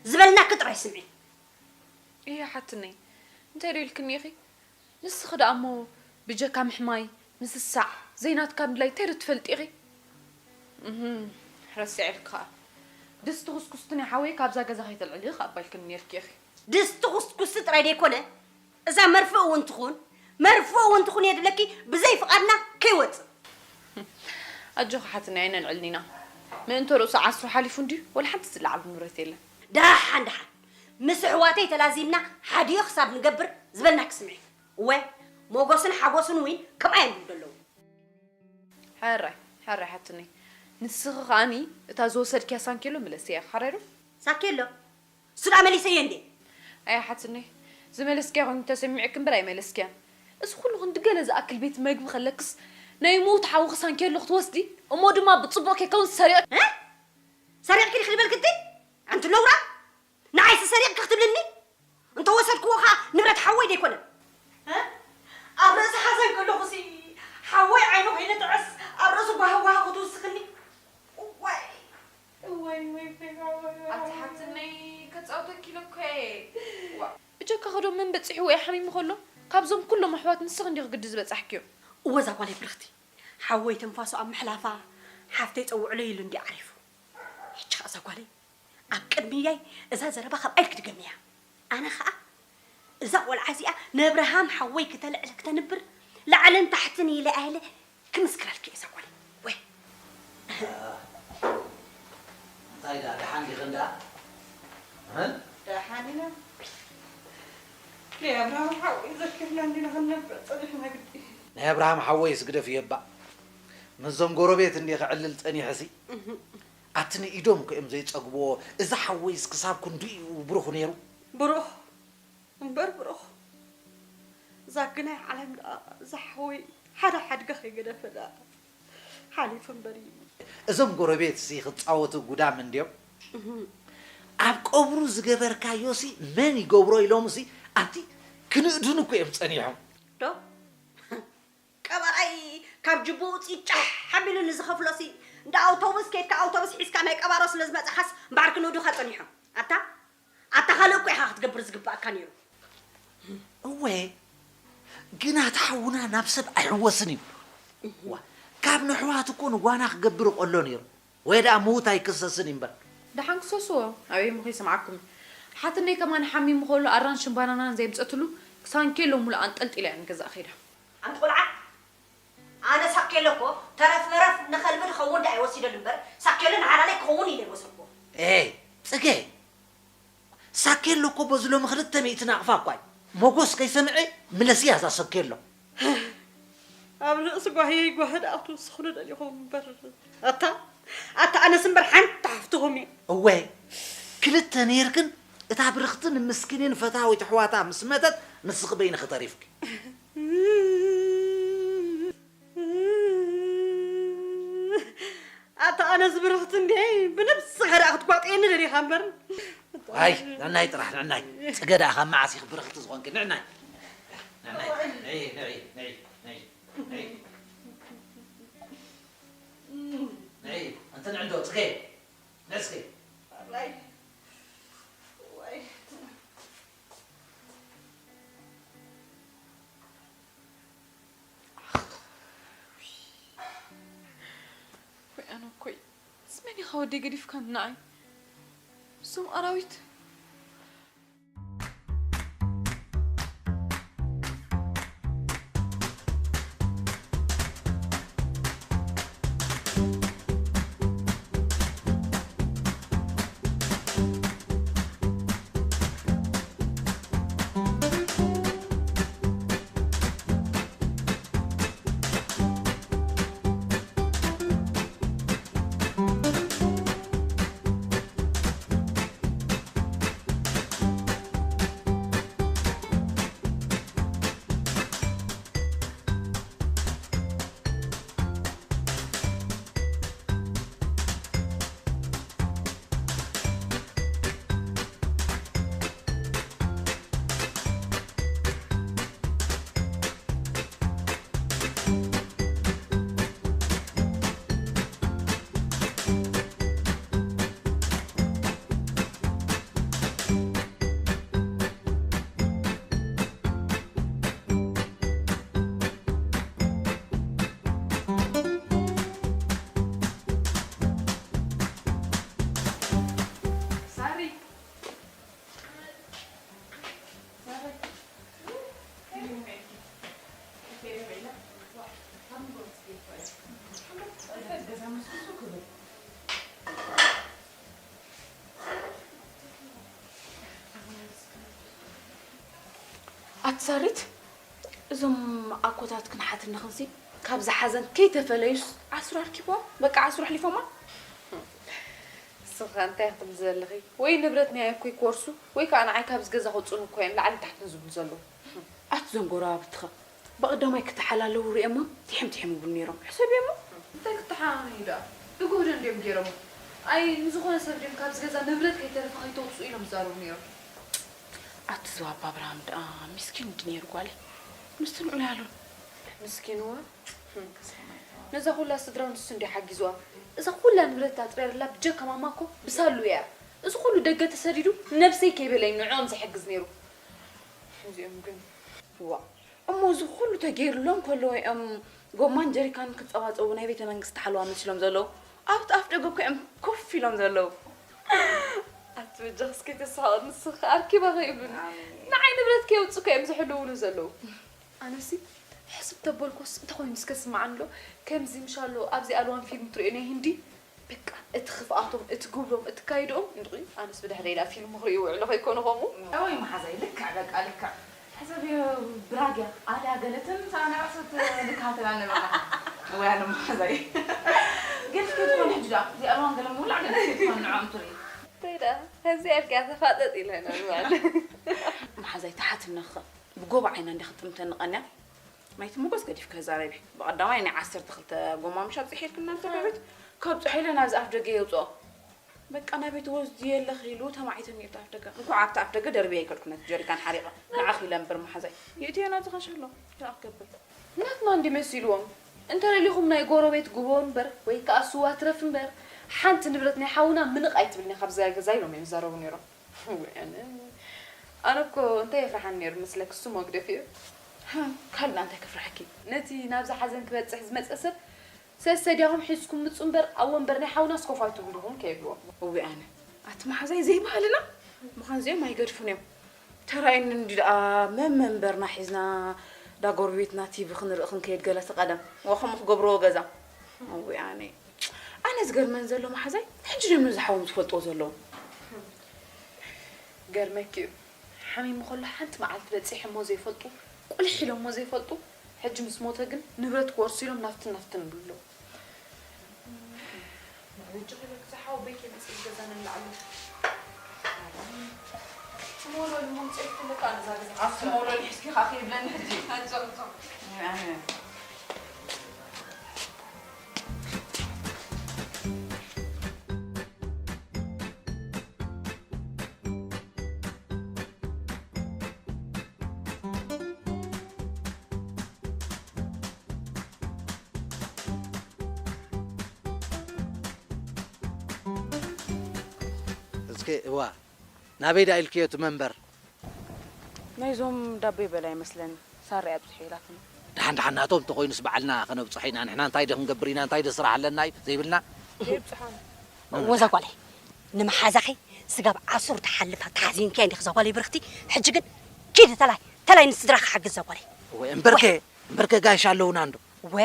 ዝበልናኪ ጥራይ ስምዒ። እየ ሓትነይ፣ እንታይ ዶ ኢልክኒ ኢኺ? ንስኺ ደኣ እሞ ብጀካ ምሕማይ፣ ምስሳዕ፣ ዘይናትካ ምድላይ እንታይ ዶ ትፈልጢ ኢኺ? እህም፣ ረሲዐልኪ ኸኣ። ድስቲ ኩስኩስቲ ናይ ሓወይ ካብዛ ገዛ ከይተልዕሊ ከኣ እባ ኢልክኒ ነይርኪ ኢኺ። ድስቲ ኩስኩስቲ ጥራይ ደይኮነ፣ እዛ መርፍእ እውን ትኹን፣ መርፍእ እውን ትኹን እየ ድብለኪ፣ ብዘይ ፍቓድና ከይወጽእ። ኣጆኺ ሓትነይ ኣይነልዕልን ኢና። ምእንተ ርእሱ ዓስሩ ሓሊፉ እንድዩ፣ ወላ ሓንቲ ዝለዓል ንብረት የለን። ደሓን ደሓን ምስ ኣሕዋተይ ተላዚብና ሓዲኡ ክሳብ ንገብር ዝበልናኪ ስምዒ። እወ ሞጎስን ሓጎስን እውን ከምኣ እዮም ዝብሉ ዘለዉ። ሕራይ ሕራይ ሓትነይ፣ ንስኺ ከኣኒ እታ ዝወሰድክያ ሳንኬሎ ምለስያ፣ ሕራይ ዶ? ሳኬሎ? እሱ ደኣ መሊሰዮ እንዴ? ኣያ ሓትነይ፣ ዝመለስክያ ኮይኑ ተሰሚዑኪ እምበር ኣይመለስክያን። እዚ ኩሉ ክንዲ ገለ ዝኣክል ቤት መግቢ ከለክስ ናይ ምዉት ሓውኺ ሳንኬሎ ክትወስዲ እሞ ድማ ብጽቡቕ ከይከውን ሰሪቕ እ? ሰሪቕኪ ዲኺ ዝበልክቲ? ኣንቲ ነውራ? ንዓይሲ ሰሪቕኪ ክትብልኒ? እንተወሰድክዎ ኸኣ ንብረት ሓወይ ደይኮነን። እ? ኣብ ርእሲ ሓዘን ከለኹሲ ሓወይ ዓይኑ ከይንጥዕስ ኣብ ርእሱ ጓህጓህ ክትውስኽኒ? እዋይ! እዋይ ወይ ወይ ወይ ወይ! ኣቲ ሓትነይ ከጻውተኪ ኢለ እኮ እየ። ዋ! ብጀካ ከዶ መን በጺሕዎ እየ ሓሚሙ ከሎ ካብዞም ኩሎም ኣሕዋት ንስኺ እንዲኺ ግዲ ዝበጻሕክዮ። እወ እዛ ጓለይ ብርኽቲ፣ ሓወይ ትንፋሱ ኣብ ምሕላፋ ሓፍተይ ጸውዕለይ ኢሉ እንድዩ ዓሪፉ። ሕጂ ኸኣ እዛ ጓለይ ኣብ ቅድሚያይ እዛ ዘረባ ካብ ኣይልክ ድገምያ። ኣነ ኸኣ እዛ ቆልዓ እዚኣ ነብርሃም ሓወይ ክተልዕል ክተንብር ላዕልን ታሕትን ኢለ ኣየለ ክምስክረልኪ እየ እዛ ጓለይ። ወይ እንታይ ደኣ ደሓን ዲኽን ደኣ? እህ? ደሓን ኢና። ናይ ኣብርሃም ሓወይ ዘኪርና እንዲና ክንነብር ጸኒሕና ግዲ። ናይ ኣብርሃም ሓወይስ ግደፍዮ እባ። ምስዞም ጎረቤት እንድየ ክዕልል ጸኒሐሲ። ኣቲ ንኢዶም እኮ እዮም ዘይጸግብዎ። እዚ ሓወይስ ክሳብ ክንድኡ እዩ ብሩኽ ነይሩ። ብሩኽ እምበር ብሩኽ። እዛ ግናይ ዓለም ደኣ እዛ ሓወይ ሓደ ሓድጋ ከይገደፈ ደኣ ሓሊፉ እምበር እዩ። እዞም ጎረቤትሲ ክጻወቱ ጉዳም እንድዮም። ኣብ ቀብሩ ዝገበርካዮሲ መን ይገብሮ ኢሎምሲ ኣቲ ክንእድኑ እኮ እዮም ጸኒሖም። ዶ? ቀባራይ ካብ ጅቡኡ ውፅኢ ጫሕ ኣቢሉ ንዝኸፍሎሲ እንዳ ኣውቶቡስ ኬድካ ኣውቶቡስ ሒዝካ ናይ ቀባሮ ስለ ዝመፃኻስ እምበኣር ክንእዱኻ ፀኒሖም። ኣታ ኣታ ካልእ እኮ ኢኻ ክትገብር ዝግባኣካ ነይሩ። እወ ግን ኣታ ሓውና ናብ ሰብ ኣይሕወስን እዩ። ዋ ካብ ነሕዋት እኮ ንጓና ክገብር ቆሎ ነይሩ። ወይ ደኣ ምዉት ኣይክሰስን እዩ እምበር። ደሓን ክሰስዎ ኣበይ እሞ ከይሰምዓኩም። ሓትነይ ከማን ሓሚሙ ከሎ ኣራንሽን ባናናን ዘየምፀትሉ ሳንኬሎ ሙሉእ ኣንጠልጢላ እያ ንገዛእ ከይዳ። ኣንቲ ቆልዓ ኣነ ሳኬሎ እኮ ተረፍ መረፍ ንኸልቢ ዝኸውን ደኣ እየ ወሲደሉ እምበር ሳኬሎ ንሓላለይ ክኸውን ኢለ ኣይወሰድኩዎ። ኤይ ፅገ ሳኬሎ እኮ በዚ ሎሚ ክልተ ሚእቲ ናቕፋ እኳ እዩ። ሞጎስ ከይሰምዐ ምለስያ እዛ ሳኬሎ። ኣብ ርእሲ ጓህየይ ጓሂ ደኣ ክትውስኽሉ ደሊኹም እምበር ኣታ ኣታ ኣነስ እምበር ሓንቲ ሓፍትኹም እየ። እወ ክልተ ነይርክን እታ ብርኽትን ምስኪንን ፈታዊት ኣሕዋታ ምስ መተት ንስኺ በይንኺ ተሪፍኪ። ኣታ ኣነስ ብርኽቲ እንድየ ብነብስኻ ደኣ ክትጓጥየኒ ደሊኻ እምበር። ዋይ ንዕናይ ጥራሕ ንዕናይ። ጽገ ደኣ ካብ መዓስ ኢኺ ብርኽቲ ዝኾንኪ ንዕናይ። ንዕናይ ንዒ ንዒ ንዒ ንዒ ንዒ ንዒ ኣንቲ ንዕዶ ጽገ ንዕስኪ። ወይ ኣነ እኮይ ምስ መን ኢኻ ወደይ ገዲፍካኒ ንዓይ ምስዞም ኣራዊት። ሳሪት፣ እዞም ኣኮታትክን ሓትንኽንሲ ካብዚ ሓዘን ከይተፈለዩስ ዓስሩ ኣርኪቦም፣ በቃ ዓስሩ ኣሕሊፎማ። ንስኻ እንታይ ክትብሊ ዘለኺ? ወይ ንብረት ናይ ኣኮይ ክወርሱ ወይ ከዓ ንዓይ ካብዚ ገዛ ክውፅኡኒ እኮ እዮም ላዕልን ታሕትን ዝብሉ ዘለዉ። ኣቲ እዞም ጎረባብትኸ ብቐዳማይ ክተሓላለዉ ሪኦሞም ቲሕም ቲሕም ይብሉ ነይሮም። ሕሰብዮሞ። እንታይ ክተሓናነዩ ደኣ? ብጉህዶ እንድዮም ገይሮሞ። ኣይ ንዝኾነ ሰብ ድዮም ካብዚ ገዛ ንብረት ከይተረፈ ከይተውፅኡ ኢሎም ዝዛረቡ ነይሮም። ኣቲ እዚ ኣባ ኣብርሃም ደኣ ሚስኪን እንዲ ነይሩ ጓለይ። ምስቲ ንዑ ያሉን። ምስኪንዋ። ነዛ ኩላ ስድራ ንሱ እንዲ ሓጊዝዋ። እዛ ኩላ ንብረት ኣጥሪያርላ ብጀካ ማማ እኮ ብሳሉ እያ። እዚ ኩሉ ደገ ተሰዲዱ ንነብሰይ ከይበለይ ንዕኦም ዝሕግዝ ነይሩ። እዚኦም ግን ዋ እሞ እዚ ኩሉ ተገይርሎም ከለዉ እዮም ጎማን ጀሪካን ክጸባጸቡ ናይ ቤተ መንግስቲ ሓለዋ መሲሎም ዘለዉ ኣብቲ ኣፍ ደገ እኮ እዮም ኮፍ ኢሎም ዘለዉ። ኣቲ በጃኽስ ከይተስሕቕ ንስኺ ኣርኪባ ከይብሉኒ። ንዓይ ንብረት ከየውፅእ እኮ እዮም ዝሕልዉኒ ዘለዉ። ኣነሲ ሕስብ ተበልኩስ እንተኾይኑ እስከ ስምዓኒ ዶ ከምዚ ምሻሎ ኣብዚ ኣልዋን ፊልም ትሪኦ ናይ ህንዲ በቃ እቲ ክፍኣቶም እቲ ግብሮም እቲ ካይድኦም እንድዒ ኣነስ ብድሕረይ ዳ ፊልም ክሪኡ ውዕሎ ከይኮኑ ከምኡ። ኣወይ መሓዛይ ልክዕ በቃ ልክዕ ሕሰብ ብራግያ ኣልያ ገለትን ሳና ራሰት ልካተላ ነበራ ወይ ኣነ መሓዛይ ገለስ ክትኮን ሕጂ ዳ እዚኣ እዋን ገለ ምውላዕ ገለስ ክትኮን ንዖም ትርኢ እንታይ ዳ ከምዚ ኣልካ ተፋጠጥ ኢለ ኢና ንውዕል መሓዛይ ተሓትነኸ ብጎባ ዓይና እንዲ ክጥምተኒ ቀንያ ማይቲ ሞጎስ ገዲፍኪ ተዛረቢ። ብቐዳማይ ናይ ዓሰርተ ክልተ ጎማ ምሽ ኣብፂሐ ኢልክና እንተ ቤት ከብፅሖ ኢለ ናብዚ ኣፍ ደገ የውፅኦ። በቃ ናይ ቤት ወዝዲ የለኺ ኢሉ ተማዒተኒ ኣብቲ ኣፍ ደገ። እንኳዕ ኣብቲ ኣፍ ደገ ደርብየ ኣይከድኩ ነቲ ጀሪካን ሓሪቐ ንዓኺ ኢለ እምበር መሓዛይ። የእትዮ ናብዚ ከንሸሎ እንታይ ክገብር። ናትና እንዲ መሲልዎም እንተደሊኹም ናይ ጎረቤት ጉቦ እምበር ወይ ከኣ ስዋ ትረፍ እምበር ሓንቲ ንብረት ናይ ሓውና ምንቕ ኣይትብልን ኢኻ ኣብዛ ገዛ ኢሎም እዮም ዝዛረቡ ነይሮም። ወይ ኣነ ኣነ እኮ እንታይ የፍርሓኒ ነይሩ መስለኪ እሱ መግደፊ እዩ። ካልእ እንታይ ከፍርሓኪ? ነቲ ናብዚ ሓዘን ክበጽሕ ዝመጸ ሰብ ሰሰዲያኹም ሒዝኩም ምጹ እምበር ኣብ ወንበር ናይ ሓውና ስኮፍ ኣይትብሉ ኢኹም ከየብልዎም። እውይ ኣነ ኣቲ መሓዛይ ዘይበሃልና ምዃን እዚኦም ኣይገድፉን እዮም። ተራእየኒ እንዲ ደኣ መመንበርና ሒዝና ዳ ጎረቤትና ቲቪ ክንርኢ ክንከይድ ገለ ተቐደም ወኸም ክገብርዎ ገዛ። እውይ ኣነ ኣነ ዝገርመን ዘሎ መሓዛይ ሕጂ ድዮም ነዚ ሓዎም ዝፈልጥዎ ዘለዉ። ገርመኪ እዩ ሓሚሙ ከሎ ሓንቲ መዓልቲ በፂሖሞ ዘይፈልጡ ቁልሕ ኢሎሞ ዘይፈልጡ ሕጂ ምስ ሞተ ግን ንብረት ክወርሱ ኢሎም ናፍትን ናፍትን ይብሉ ኣለዉ። ንዕውጭ ክብል ክሳብ ሓወቦይ ከይመፅእ ገዛ ንላዕሊ ትመውለሉ መምፅኦ ይፍለካ ኣነ እዛ ገዛ ኣቲ መውለሉ ሒዝኪ ከዓ ከይብለኒ ሕጂ ኣጨቕጨቕ እስከ እዋ ናበይ ዳ ኢልክዮ እቲ መንበር? ናይዞም ዳቦይ በላ ይመስለኒ ሳሪ ኣብፅሑ ኢላትኒ። ደሓን ደሓን ናቶም እንተኾይኑስ ባዕልና ከነብፅሖ ኢና ንሕና እንታይ ዶ ክንገብር ኢና እንታይ ዶ ስራሕ ኣለና እዩ ዘይብልና። ዘይብፅሖም። ወዛ ጓለይ ንምሓዛኺ ስጋብ ዓሱር ትሓልፋ ተሓዚንክያ እንዲኺ እዛ ጓለይ ብርኽቲ። ሕጂ ግን ኪዲ ተላይ ተላይ ንስድራኺ ሓግዝ እዛ ጓለይ። ወይ እምበርከ እምበርከ ጋይሽ ኣለውና እንዶ። ወ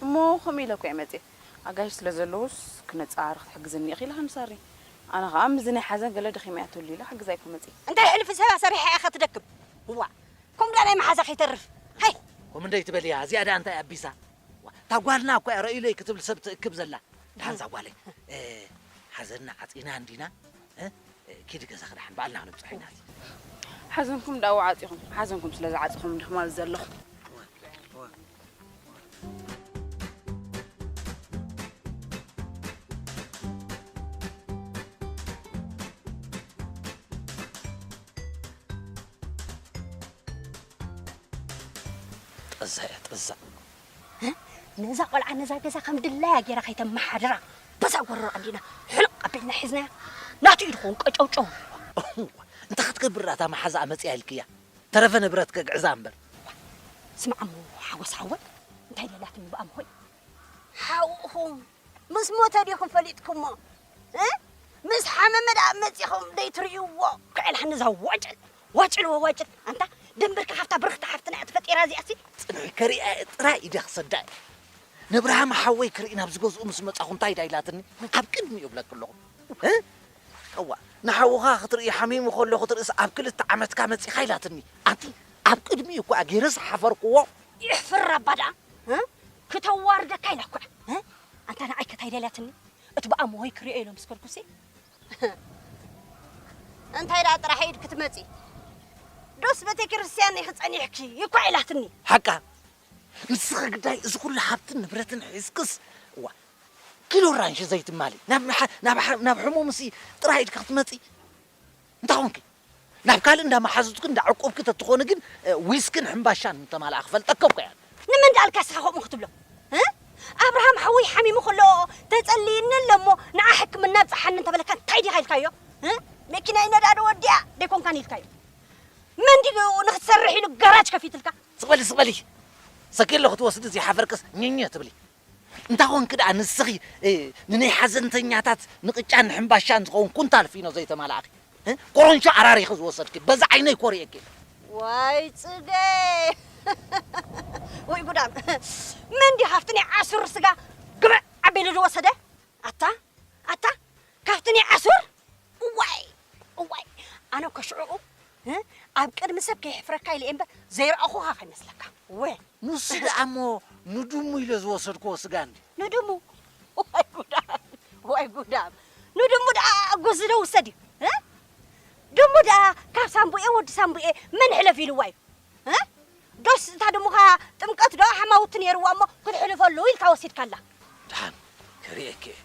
እሞ ከምኡ ኢለ እኮ እየ መፅየ። ኣጋይሽ ስለ ዘለዉስ ክነፃራርኽ ትሕግዝኒ ኢኺ ኢልካ ንሳሪ። ኣነ ኸዓ ምስዚ ናይ ሓዘን ገለ ደኺመ እያ ትህሉ ኢለ ክሕግዛ እየ እኮ መፅየ። እንታይ ሕልፊ ሰባ ሰሪሓ ኢኻ ትደክም? እዋ ከምኡ ደኣ ናይ መሓዛ ከይተርፍ። ሃይ! ከምኡ እንዶ ኣይትበልያ እዚኣ ደኣ እንታይ ኣቢሳ? እታ ጓልና እኮ እያ ረኢለይ ክትብል ሰብ ትእክብ ዘላ። ደሓን እዛ ጓለይ ሓዘንና ዓፂና እንዲና ኪዲ ገዛኺ ደሓን ባዕልና ክነብፅሖ ኢና። ሓዘንኩም ደኣ ወዓፂኹም ሓዘንኩም ስለ ዝዓፅኹም ድኽማ ዘለኹ። ጠዛ እያ ጠዛ። ነዛ ቆልዓ ነዛ ገዛ ከም ድላያ ገይራ ከይተመሓድራ በዛ ጎረሮ ኣንዲና ሕልቕ ኣቢልና ሒዝናያ ናቱ እዩ ድኸውን ቀጨውጨው። እንታይ ክትገብር እታ መሓዛኣ መፂኣ ኢልክያ? ተረፈ ንብረት ከግዕዛ እምበር። ስማዕ እሞ ሓጎስ ሓወይ እንታይ ደላትኒ ብኣምሆይ ሓውኹም ምስ ሞተ ዲኹም ፈሊጥኩሞ? እ? ምስ ሓመመ ደኣ መጺኹም ደይትርእይዎ? ክዕልሓኒ እዛ ዋጭል ዋጭል ወዋጭል ኣንታ ደንበርካ ካብታ ብርኽቲ ሓፍትና እያ ተፈጢራ እዚኣሲ። ጽንሒ ከሪኣ እየ ጥራይ ኢደ ክሰዳ እየ። ነብርሃም ሓወይ ክርኢ ናብ ዝገዝኡ ምስ መጻኹ እንታይ ኢዳ ኢላትኒ ኣብ ቅድሚኡ እብለኪ ኣለኹ። እ? እዋ ንሓውኻ ክትርኢ ሓሚሙ ከሎ ክትርእስ ኣብ ክልተ ዓመትካ መጺኻ ኢላትኒ። ኣንቲ ኣብ ቅድሚኡ እኳ ገይረ ዝሓፈርክዎ። ይሕፍር ኣባ ደኣ፣ እ? ክተዋርደካ ኢላ እኳ፣ እ? ኣንታ ንዓይ ከ እንታይ ደልያትኒ? እቲ ብኣሞሆይ ክሪኦ ኢሎም ስከልኩሲ። እንታይ ደኣ ጥራሕ ኢድ ክትመጺ? ዶስ ቤተ ክርስቲያን ኢኺ ጸኒሕኪ? ይኳ ኢላትኒ። ሓቃ? ንስኺ ግዳይ እዚ ኩሉ ሃብትን ንብረትን ሒዝክስ፣ እዋ፣ ኪሎ ራንሺ ዘይትማሊ፣ ናብ መሓ-፣ ናብ ሓ-፣ ናብ ሕሙምሲ ጥራይ ኢድኪ ክትመጺ? እንታይ ኾንኪ? ናብ ካልእ እንዳ መሓዙትኪ እንዳ ዕቁብኪ ተትኾኒ ግን፣ እ፣ ዊስክን ሕምባሻን ምተማልኣ ክፈልጠካ እኮ እያ። ንመን ደኣልካ እስኻ ከምኡ ክትብሎ? እ? ኣብርሃም ሓወይ ሓሚሙ ከሎ ተጸልይኒ ኣሎ እሞ ንዓ ሕክምና ኣብጽሓኒ እንተበለካ እንታይ ዲኻ ኢልካዮ? እ? መኪና ይነዳ ዶ ወዲኣ ደይኮንካን ኢልካዮ? መን ድዩ ንኽትሰርሕ ኢሉ ጋራጅ ከፊትልካ? ስቕ በሊ፣ ስቕ በሊ። ሰኬሎ ክትወስዲ ዘይሓፈርክስ ኘኘ ትብሊ። እንታ ኾንኪ ደኣ ንስኺ፣ እ፣ ንናይ ሓዘንተኛታት ንቕጫን ንሕምባሻን ዝኸውን ኩንታል ፊኖ ዘይተማላእኺ? እ? ኮረንሾ ኣራሪኺ ዝወሰድኪ፣ በዛ ዓይነይ ኮሪኤኪ። ዋይ ጽገ! ወይ ጉዳም! መን ድዩ ሃፍቲ ናይ ዓሱር ስጋ ግብዕ ኣቢሉ ዝወሰደ? ኣታ፣ ኣታ፣ ካብቲ ናይ ዓሱር? እዋይ፣ እዋይ፣ ኣነ እኮ ሽዑኡ፣ እ፣ ኣብ ቅድሚ ሰብ ከየሕፍረካ ኢለ እየ እምበር ዘይረኣኹኻ ከይመስለካ። ወ። ንሱ ደኣ እሞ ንድሙ ኢለ ዝወሰድክዎ ስጋ እንድዩ። ንድሙ? ዋይ ጉዳም፣ ዋይ ጉዳም። ንድሙ ደኣ ጉዝ ዶ ውሰድ እዩ፣ እ? ድሙ ደኣ ካብ ሳምቡኤ ወዲ ሳምቡኤ መን ሕለፍ ኢልዋ እዩ? እ? ዶስ እታ ድሙኻ ጥምቀት ዶ ሓማውቲ ነይርዋ እሞ ክትሕልፈሉ ኢልካ ወሲድካላ? ደሓን ክርእየኪ እየ።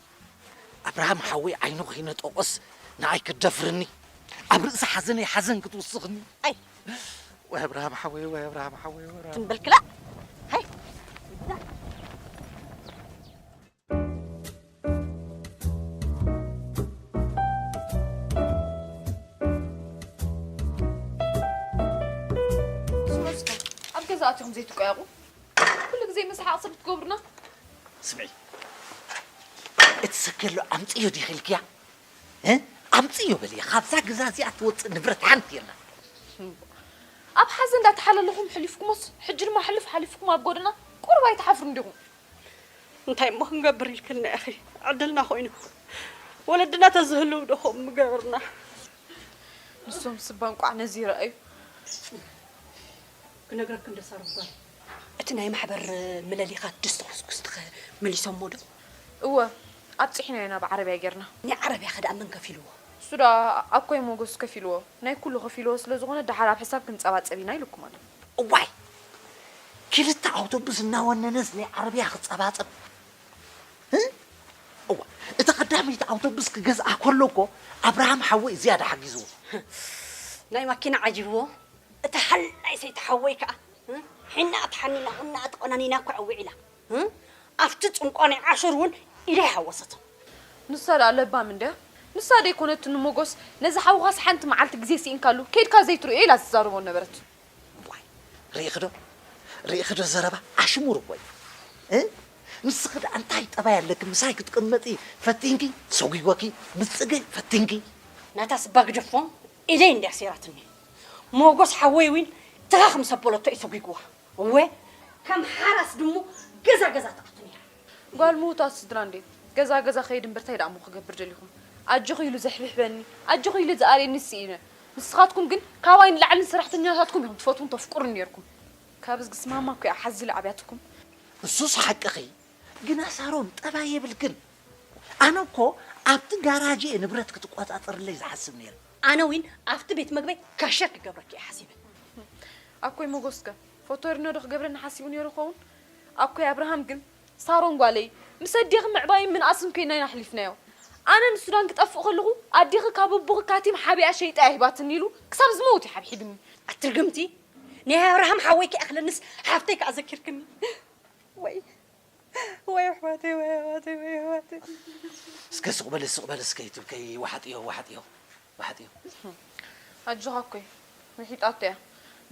ኣብርሃም ሓወይ ዓይኑ ከይነጠቖስ ንዓይ ክትደፍርኒ፣ ኣብ ርእሲ ሓዘነይ ሓዘን ክትውስኽኒ። ኣይ። ወይ ኣብርሃም ሓወይ፣ ወይ ኣብርሃም ሓወይ፣ ወይ ኣብርሃም። ትንበልክላ? ሃይ። ስሙስከ፣ ኣብ ገዛ ኣትኹም ዘይትቆያቑ? ኩሉ ግዜ መስሓቕ ሰብ ትገብሩና። ስምዒ፣ እቲ ሰኬሎ ኣምጽዮ ዲኺ ኢልክያ? እ? ኣምጽዮ በልያ፣ ካብዛ ገዛ እዚኣ ትወጽእ ንብረት ሓንቲ የላን። ኣብ ሓዘን እንዳተሓላለኹም ሕሊፍኩሞስ፣ ሕጂ ድማ ሕልፍ ሓሊፍኩም ኣብ ጎደና ቁሩብ ኣይትሓፍሩን ዲኹም? እንታይ እሞ ክንገብር ኢልክልና ኢኺ? ዕድልና ኮይኑ። ወለድና ተዝህልው ዶ ከምኡ ምገበርና? ንሶም ስባ እንቋዕ ነዚ ይረኣዩ። ክነግረክን ዶ ሳሮን ጓል፣ እቲ ናይ ማሕበር ምለሊኻት ድስቲ ኩስኩስቲ ኸ መሊሶሞ ዶ? እወ፣ ኣብጺሕናዮ ኢና ብዓረብያ ጌርና። ናይ ዓረብያ ኸ ደኣ መን ከፊልዎ? እሱ ደኣ ኣኮይ ሞጎስ ከፊልዎ። ናይ ኩሉ ከፊልዎ ስለ ዝኾነ ደሓር ኣብ ሕሳብ ክንጸባጸብ ኢና ኢሉኩም ኣሎ። እዋይ! ክልተ ኣውቶቡስ እናወነነስ ናይ ዓረብያ ክጸባጸብ? እ? እዋ፣ እታ ቀዳመይቲ ኣውቶቡስ ክገዝኣ ከሎ እኮ ኣብርሃም ሓወይ ዝያዳ ሓጊዝዎ። ናይ ማኪና ዓጂብዎ፣ እታ ሓላይ ሰይቲ ሓወይ ከኣ፣ እ? ሒና ተሓኒና፣ ቁናኣ ተቆናኒና እኮ ዕዊዕ ኢላ። እ? ኣብቲ ጽንቋ ናይ ዓሽር እውን ኢደይ ሓወሰቶ። ንሳ ደኣ ለባም እንድያ። ንሳ ደይኮነትን ንሞጎስ፣ ነዚ ሓውኻስ ሓንቲ መዓልቲ ግዜ ስኢንካሉ፣ ኬድካ ዘይትርእዮ ኢላ ትዛረቦ ነበረት። ዋይ፣ ርኢኺ ዶ? ርኢኺ ዶ ዘረባ? ኣሽሙር እኮ እዩ። እ? ንስኺ ደኣ እንታይ ጠባይ ኣለኪ? ምሳይ ክትቅመጢ ፈቲንኪ፣ ሰጒጓኪ፣ ምስ ጽገ ፈቲንኪ። ናታ ስባ ግደፎ፣ ኢደይ እንድያ ሴራትኒ። ሞጎስ ሓወይ እውን ትኻ ከም ሰበለቶ እዩ ሰጒግዋ። እወ፣ ከም ሓራስ ድሙ ገዛ ገዛ ትኣቱ ነይራ። ጓል ምዉታት ስድራ እንዴ? ገዛ ገዛ ከይድ እምበር ታይ ደኣ እሞ ክገብር ደሊኹም? ኣጆኺ ኢሉ ዘሕብሕበኒ፣ ኣጆኺ ኢሉ ዝኣልየኒ ስኢነ። ንስኻትኩም ግን ካባይ ንላዕሊ ንሰራሕተኛታትኩም ኢኹም ትፈትዉን ተፍቅሩን ነይርኩም። ካብ እዝግስ ማማ እኮ እያ ሓዚላ ኣብያትኩም። እሱስ ሓቅኺ፣ ግና ሳሮን ጠባይ የብልክን። ኣነ እኮ ኣብቲ ጋራጅ እየ ንብረት ክትቆጻጸርለይ ዝሓስብ ነይረ። ኣነ ዊን ኣብቲ ቤት መግበይ ካሸር ክገብረኪ እየ ሓሲበ። ኣኮይ ሞጎስከ ፎቶሪኖ ዶ ክገብረኒ ሓሲቡ ነይሩ ይኸውን? ኣኮይ ኣብርሃም ግን ሳሮን ጓለይ፣ ምስ ኣዴኺ ምዕባይን ምንኣስን ኮይና ኢና ኣሕሊፍናዮ። ኣነ ንሱዳን ክጠፍእ ከለኹ፣ ኣዴኺ ካብ ኣቦኺ ካቲም ሓቢኣ ሸይጣ እያ ሂባትኒ ኢሉ ክሳብ ዝመውት እዩ ሓብሒብኒ። ኣትርግምቲ፣ ናይ ኣብርሃም ሓወይ ከይኣኽለንስ ሓፍተይ ከኣ ዘኪርክኒ። ወይ፣ ወይ ኣሕዋተይ፣ ወይ ኣሕዋተይ፣ ወይ ኣሕዋተይ። እስከ ስቕ በሊ፣ ስቕ በሊ እስከ ይትብከይ፣ ዋሓጥዮ፣ ዋሓጥዮ። ዋሓጥዮ። ኣጆኻ ኣኮይ፣ ውሒጣቶ እያ።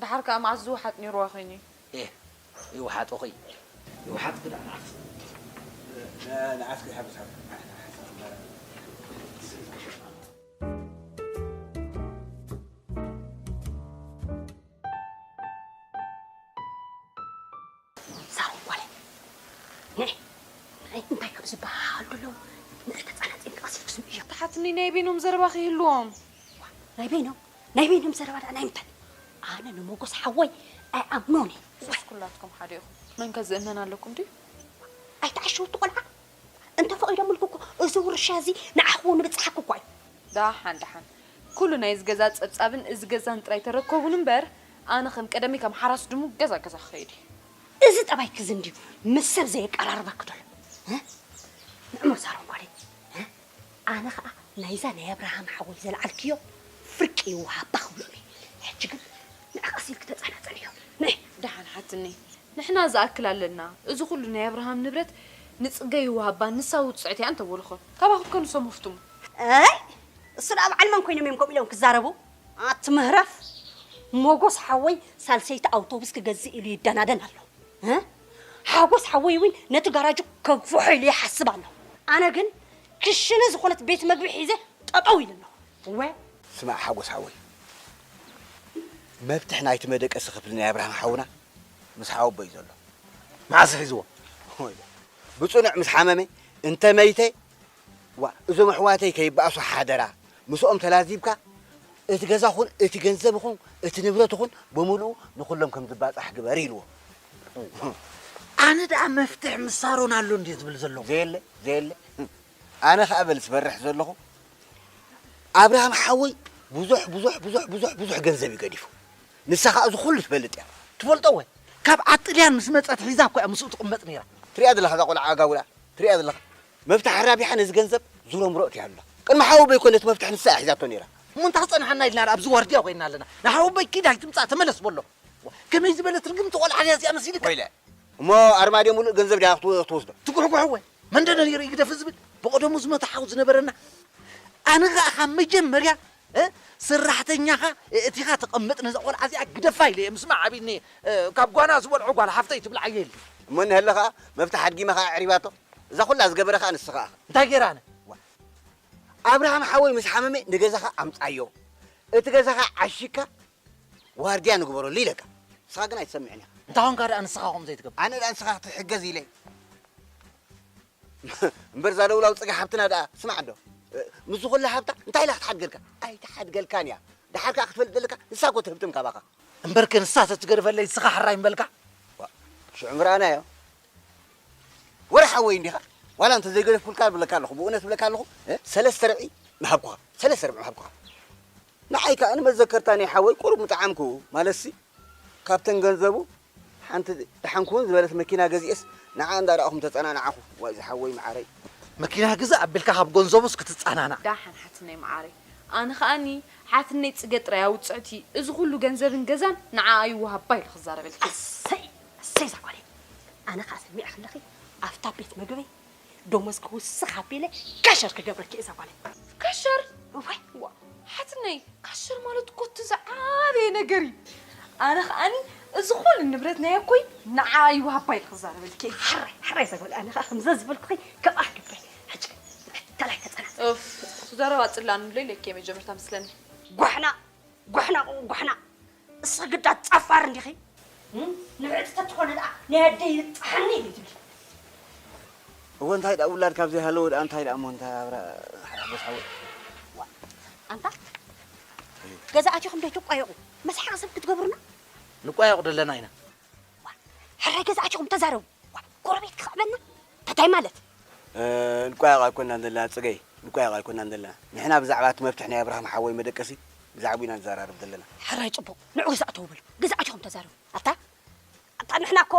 ደሓር ከኣ መዓስ ዝወሓጥ ነይርዋ ኮይኑ እዩ። ኤህ፣ ይውሓጦኺ። ይውሓጥኪ ደኣ ንዓኺ። ንዓትኪ ይሓግዝካ። ሳሮን ጓለይ፣ ንዒ፣ ንዒ፣ እንታይ ካብ ዝበሃል ዘሎ ንዒ ተጻናጺን ቀስ ኢልኪ ስምዕዮ። ተሓትኒ ናይ በይኖም ዘረባ ከይህልዎም። ናይ በይኖም? ናይ በይኖም ዘረባ ደኣ ናይ ምንታይ? ኣነ ንሞጎስ ሓወይ ኣይኣምኖን እየ። ሱስ ኩላትኩም ሓደ ኢኹም። መን ከ ዝእመን ኣለኩም ድዩ? ኣይትዓሽውቲ ቆልዓ። እንተ ፈቒዶምልኩ እኮ እዚ ውርሻ እዚ ንዓኹ ንብጽሓኩ እኳ እዩ። ደሓን ደሓን። ኩሉ ናይ እዚ ገዛ ጸብጻብን እዚ ገዛን ጥራይ ተረከቡን እምበር፣ ኣነ ከም ቀደመይ ከም ሓራስ ድሙ ገዛ ገዛ ክኸይድ እየ። እዚ ጠባይኪ እዚ እንድዩ ምስ ሰብ ዘየቀራርበኪ ዘሎ። እ? ንዕሞ ሳሮን ጓለይ። እ? ኣነ ኸኣ ናይዛ ናይ ኣብርሃም ሓወይ ዘልዓልክዮ ፍርቂ ይወሃባ ክብሎም እየ። ሕጂ ግን ንዓ ቀስ ኢልኪ ተጸናጸንዮ። ነይ። ደሓን ሓትኒ፣ ንሕና ዝኣክል ኣለና። እዚ ኩሉ ናይ ኣብርሃም ንብረት ንጽገ ይወሃባ፣ ንሳ ውጽዕቲ እያ እንተበሉኸ? ካባኹም ከ ንሶም ህፍትሙ። ኣይ፣ እሱ ደኣ በዓል መን ኮይኖም እዮም ከምኡ ኢሎም ክዛረቡ? ኣቲ ምህረፍ፣ ሞጎስ ሓወይ ሳልሰይቲ ኣውቶቡስ ክገዝእ ኢሉ ይደናደን ኣሎ። እ? ሓጎስ ሓወይ እውን ነቲ ጋራጁ ከግፍሖ ኢሉ ይሓስብ ኣሎ። ኣነ ግን ክሽነ ዝኾነት ቤት መግቢ ሒዘ ጠጠው ኢለ ኣለኹ። እወ። ስማዕ ሓጎስ ሓወይ፣ መፍትሕ ናይቲ መደቀሲ ክፍሊ ናይ ኣብርሃም ሓውና ምስ ሓወቦይ ዘሎ። መዓስ ሒዝዎ? ወይ፣ ብጽኑዕ ምስ ሓመመ፣ እንተ መይተ፣ ዋ፣ እዞም ኣሕዋተይ ከይበኣሱ ሓደራ፣ ምስኦም ተላዚብካ፣ እቲ ገዛ ኹን፣ እቲ ገንዘብ ኹን፣ እቲ ንብረት ኹን ብምሉኡ ንኹሎም ከም ዝባጻሕ ግበር ኢልዎ። ኣነ ደኣ መፍትሕ ምስ ሳሮን ኣሎ እንድየ ዝብል ዘለኹ። ዘየለ፣ ዘየለ። ኣነ ኸኣ በል ዝፈርሕ ዘለኹ፣ ኣብርሃም ሓወይ ብዙሕ፣ ብዙሕ፣ ብዙሕ፣ ብዙሕ፣ ብዙሕ ገንዘብ እዩ ገዲፉ። ንሳ ኸኣ እዚ ኹሉ ትፈልጥ እያ። ትፈልጦ ወይ? ካብ ኣጥልያን ምስ መጸት ሒዛ እኮ እያ ምስኡ ትቕመጥ ነይራ። ትሪኣ ዘለኻ እዛ ቆልዓ ኣጋውላ፣ ትሪኣ ዘለኻ። መፍትሕ ኣራቢሓ ነዚ ገንዘብ ዙሮ ምሮ እትያ ኣላ። ቅድሚ ሓወቦይ እኮ ነቲ መፍትሕ ንሳ እያ ሒዛቶ ነይራ። እሞ እንታይ ክጸንሓና ኢልና ደኣ ኣብዚ ዋርድያ ኮይና ኣለና? ንሓወቦይ ኪድ ኣይትምጻእ ተመለስ በሎ። ከመይ ዝበለት ርግምቲ ቆልዓ ድያ እዚኣ መሲልካ? ወይለ። እሞ ኣርማድዮ ሙሉእ ገንዘብ ድያ ክትወ-፣ ክትወስዶ? ትጉሕጉሕ ወይ? መን ደነ ነይሩ ይግደፍ ዝብል? ብቐደሙ ዝመታ ሓው ዝነበረና። ኣነ ኸኣ ካብ መጀመርያ፣ እ፣ ሰራሕተኛኻ እቲኻ ተቐምጥ ነዛ ቆልዓ እዚኣ ግደፋ ኢለ እየ። ምስማዕ ኣቢኒ፣ እ፣ ካብ ጓና ዝበልዖ ጓል ሓፍተይ ትብልዓዮ የለ። እሞ እንሀለ ኸኣ መፍትሕ ኣድጊማ ኸኣ ኣዕሪባቶ። እዛ ኹላ ዝገበረ ኸኣ ንስኻ ኢኻ። እንታይ ገይረ ኣነ? ዋ። ኣብርሃም ሓወይ ምስ ሓመመ ንገዛኻ ኣምጻዮ። እቲ ገዛኻ ዓሺካ ዋርድያ ንግበረሉ ኢለካ። ንስኻ ግን ኣይትሰምዕን ኢኻ። እንታይ ኾንካ ደኣ ንስኻ ከምኡ ዘይትገብር? ኣነ ደኣ ንስኻ ክትሕገዝ ኢለ። እምበር እዛ ደውላው ጽገ ሓብትና ደኣ ስማዕ እንዶ። ምስዚ ኩላ ሃብታ እንታይ ኢላ ክትሓድገልካ? ኣይትሓድገልካን እያ። ደሓር ከኣ ክትፈልጥ ዘለካ ንሳ እኮ ትህብትም ካባኻ። እምበርከ ንሳ ተትገድፈለይ ንስኻ ሕራይ ምበልካ? ዋ፣ ሽዑ ምረኣናዮ። ወረ ሓወይ እንዲኻ? ዋላ እንተ ዘይገደፍኩልካ እብለካ ኣለኹ፣ ብእውነት እብለካ ኣለኹ፣ እ፣ ሰለስተ ርብዒ ምሃብኩኻ። ሰለስተ ርብዒ ምሃብኩኻ። ንዓይ ከኣ ንመዘከርታ ናይ ሓወይ ቁሩብ ምጠዓምኩ፣ ማለትሲ፣ ካብተን ገንዘቡ ሓንቲ ደሓን ክውን ዝበለት መኪና ገዚኤስ ንዓ እንዳረኣኹም ተጸናናዓኹ። ዋይ ዝሓወይ መዓረይ። መኪና ግዛእ ኣቢልካ ካብ ገንዘቡስ ክትጸናናዕ። ዳሓን ሓትነይ መዓረይ። ኣነ ከኣኒ ሓትነይ ጽገ ጥራይ ኣውጽዕቲ፣ እዚ ኩሉ ገንዘብን ገዛን ንዓኣ ይወሃባ ኢሉ ክዛረበልኪ። እሰይ፣ እሰይ እዛ ጓለይ። ኣነ ከኣ ሰሚዐ ከለኺ ኣብታ ቤት መግበይ ደሞዝ ክውስኽ ኣቢለ ከሸር ክገብረኪ እዛ ጓለይ። ከሸር? እዋይ። ዋ፣ ሓትነይ፣ ከሸር ማለት እኮ እቲ ዝዓበየ ነገር እዩ። ኣነ ከኣኒ እዚ ኩሉ ንብረት ናይ ኣኮይ ንዓ ይወሃባ ኢለ ክዛረበልኪ እየ። ሕራይ፣ ሕራይ እዛ ጓለይ። ኣነ ከኣ ከምዘ ዝበልኩኺ ከምኣ ክገብረ። ሕጂ ተላይ ተጸናት። ኡፍ፣ ዘረባ ጽላን ንብሎ ኢለኪ እየ መጀመርታ መስለኒ። ጓሕና፣ ጓሕና፣ ጓሕና። እስኺ ግዳ ጸፋር እንዲኺ? እም? ንብዕቲ ተትኾነ ደኣ ናይ ኣደይ ይብጽሓኒ ኢኺ ትብሊ። እወ፣ እንታይ ደኣ ውላድ ካብ ዘይሃለወ ደኣ እንታይ ደኣ እሞ እንታይ ኣብራ ሓጎስ ሓወይ። ዋ፣ ኣንታ ገዛ ኣቲኹም ዶ ትቋየቑ? መስሓቕ ሰብ ክትገብሩና? ንቋየቕ ደለና ኢና። ዋ፣ ሕራይ ገዛ ኣቲኹም ተዛረቡ። ዋ፣ ጎረቤት ክኽዕበና? እንታይ ማለት? እ፣ ንቋየቕ ኣይኮናን ዘለና ጽገይ፣ ንቋየቕ ኣይኮናን ዘለና። ንሕና ብዛዕባ እቲ መፍትሕ ናይ ኣብርሃም ሓወይ መደቀሲ ብዛዕባኡ ኢና ንዘራረብ ዘለና። ሕራይ ጽቡቕ፣ ንዑ ግዛእ ተው በሉ። ግዛእ ኣቲኹም ተዛረቡ። ኣታ፣ ኣታ ንሕና እኮ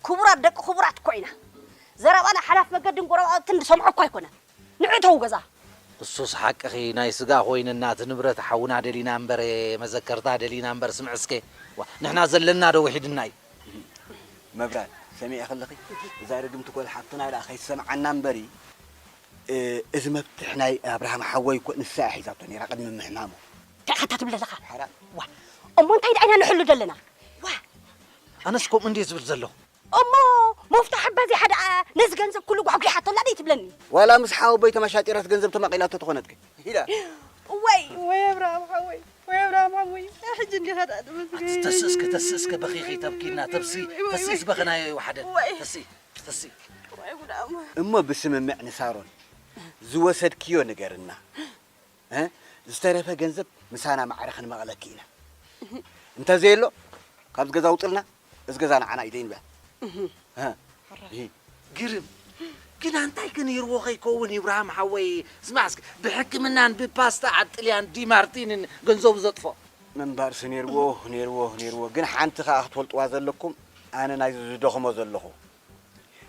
ክቡራት ደቂ ክቡራት እኮ ኢና። ዘረባና ሓላፍ መገድን ጎረባብትን ዝሰምዖ እኮ ኣይኮነን። ንዑ ተው ገዛ። እሱስ ሓቅኺ፣ ናይ ስጋ ኮይንና እቲ ንብረት ሓውና ደሊና እምበር፣ መዘከርታ ደሊና እምበር፣ ስምዒ እስከ። ዋ፣ ንሕና ዘለና ዶ ውሒድና እዩ? መብራት፣ ሰሚዐ ከለኺ፣ እዛ ርግምቲ ጓል ሓፍትና ደኣ ከይትሰምዓና እምበሪ፣ እ፣ እዚ መፍትሕ ናይ ኣብርሃም ሓወይ እኮ ንሳ እያ ሒዛቶ ነይራ ቅድሚ ምሕማሙ። እንታይ ኢኻ ትብል ዘለኻ? ሓራ። ዋ፣ እሞ እንታይ ደኣ ኢና ንሕሉ ዘለና? ዋ። ኣነስ ከምኡ እንድየ ዝብል ዘለኹ። እሞ መፍትሕ ኣባዚሓ ደኣ ነዚ ገንዘብ ኩሉ ጓሕጒሓቶ ኣላ ደይ ትብለኒ? ዋላ ምስ ሓወቦይ ተመሻጢራት ገንዘብ ተማቒላቶ ተኾነትከ? ኢላ። ወይ፣ ወይ ኣብርሃም ሓወይ፣ ወይ ኣብርሃም ሓወይ፣ ሕጂ እንዲኻ ደኣ ትመስገን። ኣቲ ተስእ እስከ፣ ተስእ እስከ፣ በኺኺ ተብኪና፣ ተብሲ፣ ወይ፣ ወይ፣ ተስእ ወይ። ዝበኸናዮ ይወሓደን። ወይ። ተስእ፣ ተስእ። ወይ ጉድ ኣሞ። እሞ ብስምምዕ ንሳሮን ዝወሰድክዮ ንገርና። እ? ዝተረፈ ገንዘብ ምሳና ማዕረ ክንመቐለኪ ኢና። እንተዘየሎ፣ ካብዚ ገዛ ውፅልና፣ እዚ ገዛ ንዓና እዩ ዘይንበል። እህ። እህ። እህ። ግርም። ግን ኣንታይ ከ ነይርዎ ከይከውን፣ ኢብራሃም ሓወይ? ስማዕ እስኪ፣ ብሕክምናን ብፓስታ ዓጥልያን ዲማርቲንን ገንዘቡ ዘጥፎ። ምንባርሲ ነይርዎ፣ ነይርዎ፣ ነይርዎ። ግን ሓንቲ ከኣ ክትፈልጥዋ ዘለኩም፣ ኣነ ናይዚ ዝደኽሞ ዘለኹ።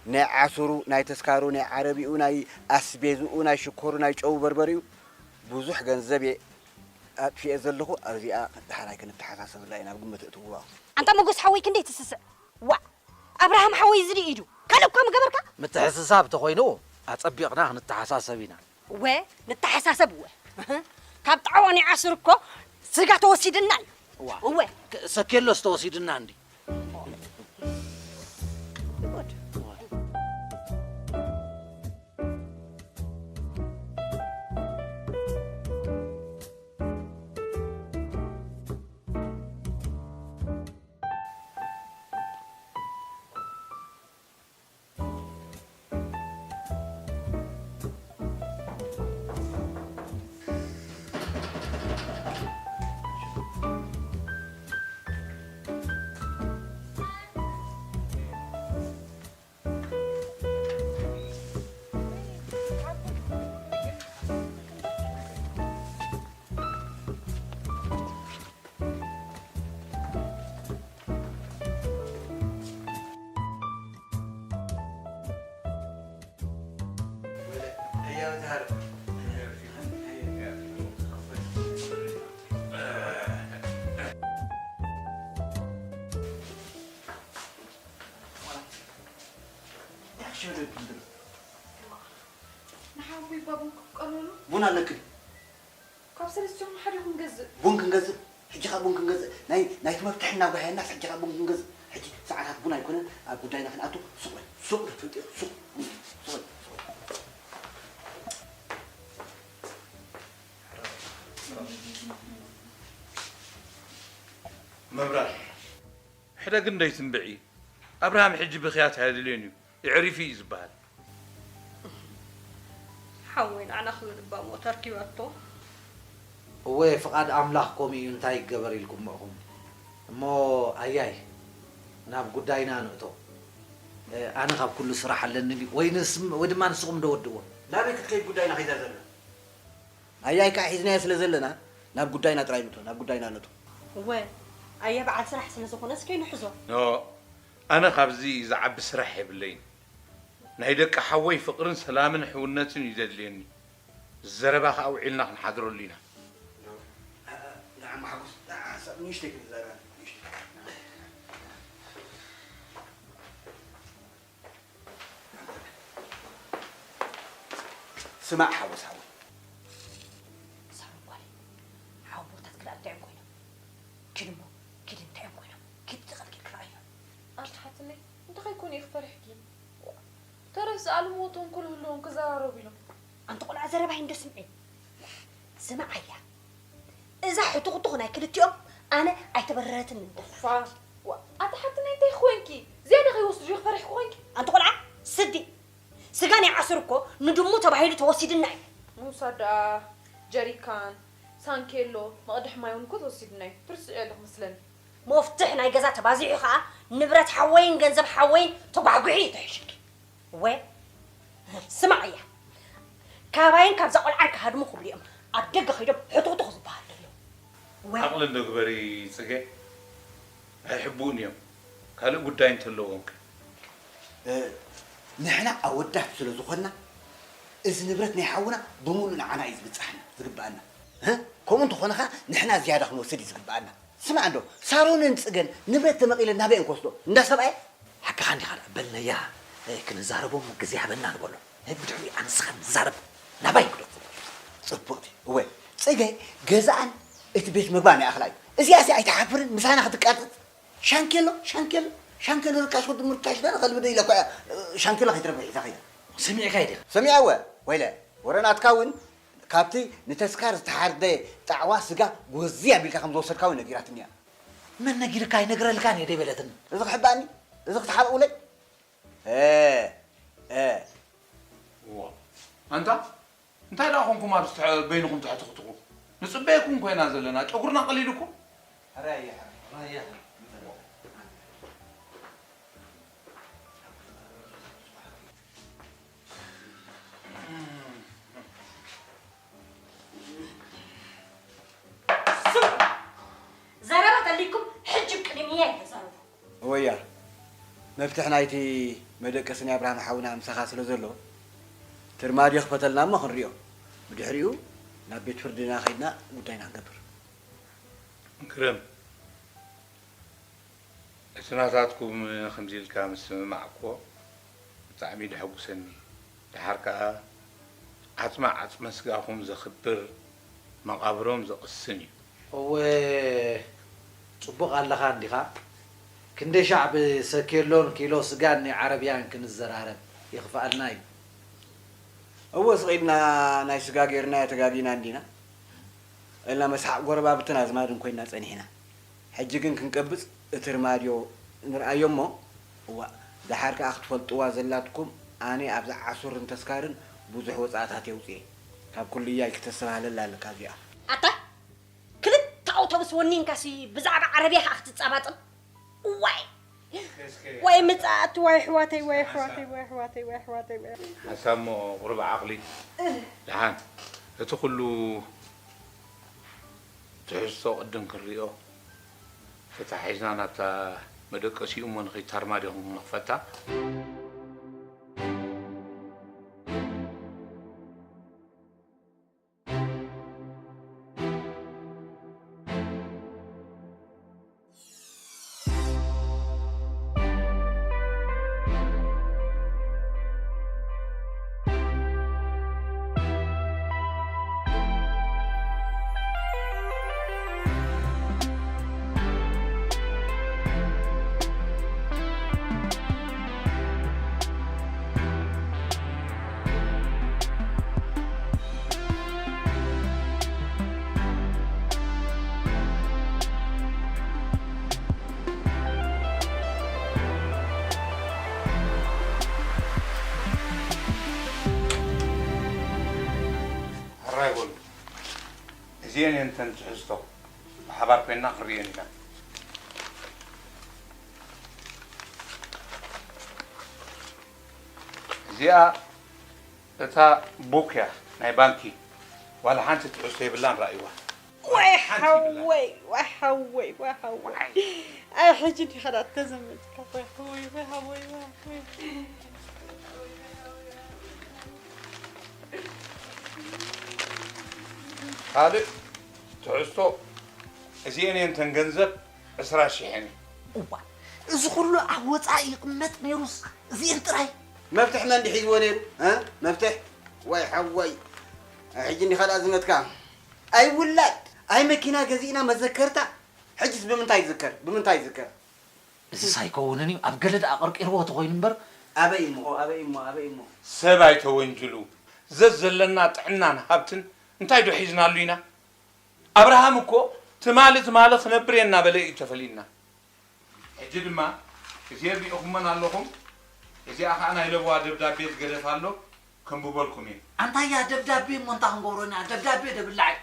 ናይ ዓስሩ፣ ናይ ተስካሩ፣ ናይ ዓረቢኡ፣ ናይ ኣስቤዝኡ፣ ናይ ሽኮሩ፣ ናይ ጨው በርበሪኡ ብዙሕ ገንዘብ እየ ኣጥፊኤ ዘለኹ። ኣብዚኣ ደሓናይ ክንተሓሳሰብላ ኢና፣ ኣብ ግምት እትውዋ። ኣንታ መጎስ ሓወይ ክንደይ ትስስዕ? ዋ! ኣብርሃም ሓወይ እዚ ድዩ ኢዱ? ካልእ እኳ ምገበርካ? ምትሕስሳብ ተኾይኑ ኣጸቢቕና ክንተሓሳሰብ ኢና። እወ፣ ንተሓሳሰብ እወ። ካብ ጣዕዋ ናይ ዓስር እኮ ስጋ ተወሲድና እዩ። እዋ። እወ። ክ-፣ ሰኬሎስ ተወሲድና እንዲ። ጉድ። ንሓዊ ባቡን ክቀለሉ ቡን ኣለክን። ካብ ሰለስቲኦም ሓደ ክንገዝእ። ቡን ክንገዝእ? ሕጂ ኸኣ ቡን ክንገዝእ? ናይ፣ ናይቲ መፍትሒ እናጓየናስ ሕጂ ኸኣ ቡን ክንገዝእ? ሕጂ ሰዓታት ቡን ኣይኮነን፣ ኣብ ጉዳይና ክንኣቱ። ሱቕ በል፣ ሱቕ በል፣ ሱቕ፣ ሱቕ በል፣ ሱቕ በል። መብራር፣ ሕደግ እንደይትንብዒ። ኣብርሃም ሕጂ ብኽያት ኣየድልዮን እዩ፣ የዕሪፉ እዩ ዝበሃል። ሓወይ ንዓና ክብል እባ ሞት ኣርኪባቶ። እወ፣ ፍቓድ ኣምላኽ ከምኡ እዩ፣ እንታይ ይገበር ኢልኩም እኹም። እሞ ኣያይ፣ ናብ ጉዳይና ንእቶ። እ፣ ኣነ ካብ ኩሉ ስራሕ ኣለኒ ድዩ? ወይ ንስም-፣ ወይ ድማ ንስኹም ዶ ወድእዎ? ናበይ ክትከይድ ጉዳይና ከይዳ ዘለና? ኣያይ ከዓ ሒዝናዮ ስለ ዘለና፣ ናብ ጉዳይና ጥራይ ንእቶ፣ ናብ ጉዳይና ንእቶ። እወ፣ ኣያ በዓል ስራሕ ስለ ዝኾነስ ከይንሕዞ። ኖ፣ ኣነ ካብዚ ዝዓቢ ስራሕ የብለይን። ናይ ደቂ ሓወይ ፍቕርን ሰላምን ሕውነትን እዩ ዘድልየኒ። ዘረባ ከኣ ውዒልና ክንሓድረሉ ኢና። ንዓ ማሕጎስ፣ ንዓ ሓሳብ ንእሽተይ ክንዛረብ፣ ንእሽተይ። ስማዕ ሓጎስ ሓወይ። ሳሮን ጓለይ፣ ሓወቦታት ክልኣት እንታይ እዮም ኮይኖም? ኪድ እሞ፣ ኪድ እንታይ እዮም ኮይኖም? ኪድ ተቐልቂልኪ ረኣዮም። ኣንታ ሓትነይ፣ እንታይ ከይኮኑ እዩ ክፈርሕኪ? ተረፍ ዝኣለምዎ ተንኮል ህልዎም ክዘራረቡ ኢሎም። ኣንቲ ቆልዓ ዘረባይ እንዶ ስምዒ። ስማዕ ኣያ። እዛ ሕቱኽቱኽ ናይ ክልቲኦም ኣነ ኣይተበረረትንን። ኡፋ። ዋ፣ ኣታ ሓትነይ እንታይ ኮይንኪ? ዝያዳ ከይወስዱ ዲዩ ክፈርሕኪ ኮይንኪ? ኣንቲ ቆልዓ ስዲ። ስጋ ናይ ዓስር እኮ ንድሙ ተባሂሉ ተወሲድና እዩ። ምውሳድ ደኣ ጀሪካን፣ ሳንኬሎ፣ መቕድሒ ማይ እውን እኮ ተወሲድና እዩ። ትርስዕዮ ኣለኹ መስለኒ። መፍትሕ ናይ ገዛ ተባዚሑ ኸኣ ንብረት ሓወይን ገንዘብ ሓወይን ተጓሕጉሒ እዩ ተሒሹኪ። እወ፣ ስማዕ እያ። ካባይን ካብዛ ቆልዓን ክሃድሙ ክብሉ እዮም ኣብ ደገ ከይዶም ሕቱኽቱኽ ዝበሃል ዘሎ። እወ። ዓቕሊ እንዶ ግበሪ ጽገ። ኣይሕብኡን እዮም። ካልእ ጉዳይ እንተለዎም ከ? እ፣ ንሕና ኣወዳት ስለ ዝኾንና፣ እዚ ንብረት ናይ ሓውና ብምሉእ ንዓና እዩ ዝብጻሕና፣ ዝግብኣና። እ? ከምኡ እንተኾነ ኸኣ ንሕና ዝያዳ ክንወስድ እዩ ዝግብኣና። ስማዕ እንዶ፣ ሳሮንን ጽገን ንብረት ተመቒለን ናበይ እየን ክወስዶ? እንዳ ሰብኣየን? ሓቅኻ እንዲኻ ደኣ፣ በል ነያ፣ እ፣ ክንዛረቦም ግዜ ሃበና ንበሎ። እ፣ ብድሕሪኡ ኣነ ንስኻ ንዛረብ። ናባይ እንግዶ። ጽቡቕቲ። እወ፣ ጽገ ገዛኣን እቲ ቤት መግባን ይኣኽላ እዩ። እዚኣሲ ኣይትሓፍርን? ምሳና ክትቃጸጽ? ሻንኬሎ፣ ሻንኬሎ፣ ሻንኬሎ ርካሽ ወዲ ምርካሽ ዳ ንኸልቢ ዶ ኢለ እኮ እያ፣ እ፣ ሻንኬሎ ከይትረብሕ ሒዛ ኸይዳ። ሰሚዕካ ኢኻ? ሰሚዐ እወ። ወይለ፣ ወረ ናትካ እውን ካብቲ ንተስካር ዝተሓርደ ጣዕዋ ስጋ ጎዚ ኣቢልካ ከም ዝወሰድካ እውን ነጊራትኒ እያ። መን ነጊርካ? ኣይነግረልካን እየ ደይበለትኒ። እዚ ክሕባእኒ? እዚ ክትሓብእውለይ? እ፣ እ። እዋ። ኣንታ፣ እንታይ ደኣ ኾንኩም ኣብዚ ትሐ-፣ በይንኹም ተሕትኽትኹ? ንጽበየኩም ኮይና ዘለና፣ ጨጉርና ቀሊሉኩም? ሕራይ እየ፣ ሕራይ። ስምዑ፣ ዘረባ ተልይኩም ሕጂ ቅድሚያ ይተዛረቡ። እወያ፣ መፍትሕ ናይቲ መደቀሲ ናይ ኣብርሃም ሓውና ምሳኻ ስለ ዘሎ፣ ትርማዲ ክፈተልና እሞ ክንሪኦ። ብድሕሪኡ ናብ ቤት ፍርድና ከይድና ጉዳይና ክንገብር። ግርም፣ እቲ ናታትኩም ከምዚ ኢልካ ምስምማዕኩዎ ብጣዕሚ ደሐጉሰኒ። ደሓር ከኣ ዓጽሚ ዓጽመ ስጋኹም ዘኽብር፣ መቓብሮም ዘቕስን እዩ። እወ፣ ጽቡቕ ኣለኻ እንዲኻ። ክንደይ ሻዕ ብሰኬሎን ኪሎ ስጋን ናይ ዓረብያን ክንዘራረብ ይኽፍኣልና እዩ። እወ፣ ስቕ ኢልና ናይ ስጋ ጌርናዮ ተጋጊና እንዲና። ኢልና መስሓቕ ጎረባብትን ኣዝማድን ኮይና ጸኒሕና። ሕጂ ግን ክንቀብጽ እቲ ርማድዮ ንርኣዮ እሞ፣ እዋእ፣ ደሓር ከኣ ክትፈልጥዋ ዘላትኩም ኣነ ኣብዚ ዓሱርን ተስካርን ብዙሕ ወጻእታት የውጽኤ። ካብ ኩልያይ ክተስተባህለላ ኣለካ እዚኣ። ኣታ ክልተ ኣውቶቡስ ወኒንካሲ ብዛዕባ ዓረብያ ከኣ ክትጻባጽብ? ዋይ! ወይ ምጽኣት፣ ወይ ኣሕዋተይ፣ ወይ ኣሕዋተይ፣ ወይ ኣሕዋተይ፣ ወይ ኣሕዋተይ፣ ወይ ሓንሳብ እሞ ቁሩብ ዓቕሊ። ደሓን፣ እቲ ኩሉ ትሕዝቶ ቅድም ክንሪኦ፣ ተታሒዝና ናብታ መደቀሲኡ እሞ ንኸይድ፣ ታርማ ዲኹም ንኽፈታ። ሕራይ በሉ። እዚኤን እየን እተን ትሕዝቶ። ብሓባር ኮይንና ክንርእየን ኢና። እዚኣ እታ ቡክ እያ ናይ ባንኪ። ዋላ ሓንቲ ትሕዝቶ የብላን፣ ረኣይዋ። ወይ ሓንቲ የብላን። ሓወይ፣ ወይ ሓወይ፣ ወይ ሓወይ። ኣይ፣ ሕጂ እንዲኻ ደኣ ተዘመትካ። ወይ ሓወይ፣ ወይ ሓወይ፣ ወይ ሓወይ። ካልእ ትሕዝቶ፣ እዚኤን እየን እተን ገንዘብ ዕስራ ሽሕ እየን። እዋ፣ እዚ ኩሉ ኣብ ወጻኢ ይቕመጥ ነይሩስ እዚኤን ጥራይ? መፍትሕ መን ድዩ ሒዝዎ ነይሩ? እ? መፍትሕ? ወይ ሓወይ። ሕጂ እንዲኻ ደኣ ዝመትካ። ኣይ ውላድ፣ ኣይ መኪና ገዚእና መዘከርታ። ሕጅስ ብምንታይ ይዝከር? ብምንታይ ይዝከር? እዚስ ኣይከውንን እዩ። ኣብ ገለ ደኣ ቀርቂርዎ ተኾይኑ እምበር። ኣበይ እሞ፣ ኣበይ እሞ፣ ኣበይ እሞ? ሰብ ኣይተወንጅሉ። ዘዘለና ጥዕናን ሃብትን እንታይ ዶ ሒዝናሉ ኢና? ኣብርሃም እኮ ትማሊ ትማሊ ክነብር እየ እናበለ እዩ ተፈሊዩና። ሕጂ ድማ እዚኤን ርኢኹመን ኣለኹም። እዚኣ ኸዓ ናይ ለበዋ ደብዳቤ ዝገደፋ ኣሎ፣ ከንብበልኩም እየ። ኣንታያ ደብዳቤ እሞ እንታይ ክንገብሮ ኢና? ደብዳቤ ደብላዕ እዩ።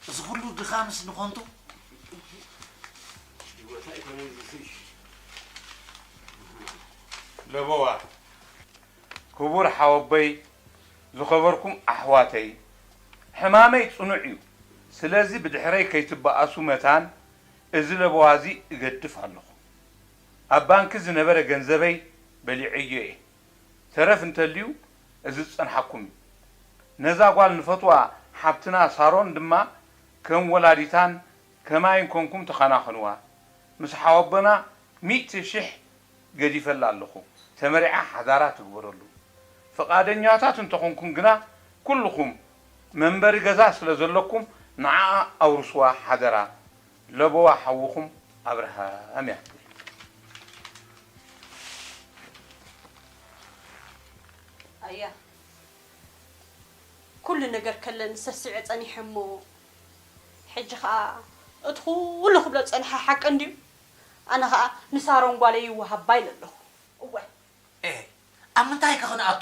እዚ ኩሉ ድኻምስ ንኾንቱ? ለበዋ፣ ክቡር ሓወቦይ፣ ዝኸበርኩም ኣሕዋተይ፣ ሕማመይ ጽኑዕ እዩ። ስለዚ ብድሕረይ ከይትበኣሱ መታን እዚ ለበዋ እዚ እገድፍ ኣለኹ። ኣብ ባንኪ ዝነበረ ገንዘበይ በሊዐዮ እየ። ተረፍ እንተልዩ፣ እዚ ዝጸንሓኩም እዩ። ነዛ ጓል ንፈትዋ ሓብትና ሳሮን ድማ ከም ወላዲታን ከማይን ኮንኩም ተኸናኸንዋ። ምስ ሓወቦና ሚእቲ ሽሕ ገዲፈላ ኣለኹ። ተመሪዓ ሓዳራ ትግበረሉ። ፍቓደኛታት እንተኾንኩም ግና፣ ኩልኹም መንበሪ ገዛ ስለ ዘለኩም፣ ንዓኣ ኣውርስዋ ሓደራ። ለበዋ ሓውኹም ኣብርሃም እያ። ኣያ፣ ኩሉ ነገር ከለኒ ሰሲዐ ጸኒሐ እሞ፣ ሕጂ ኸኣ እቲ ኩሉ ክብሎ ዝጸንሐ ሓቂ እንድዩ። ኣነ ኸኣ ንሳሮን ጓለይ ይወሃባ ኢለ ኣለኹ። እወ። ኤህ፣ ኣብ ምንታይ ከ ክንኣቱ?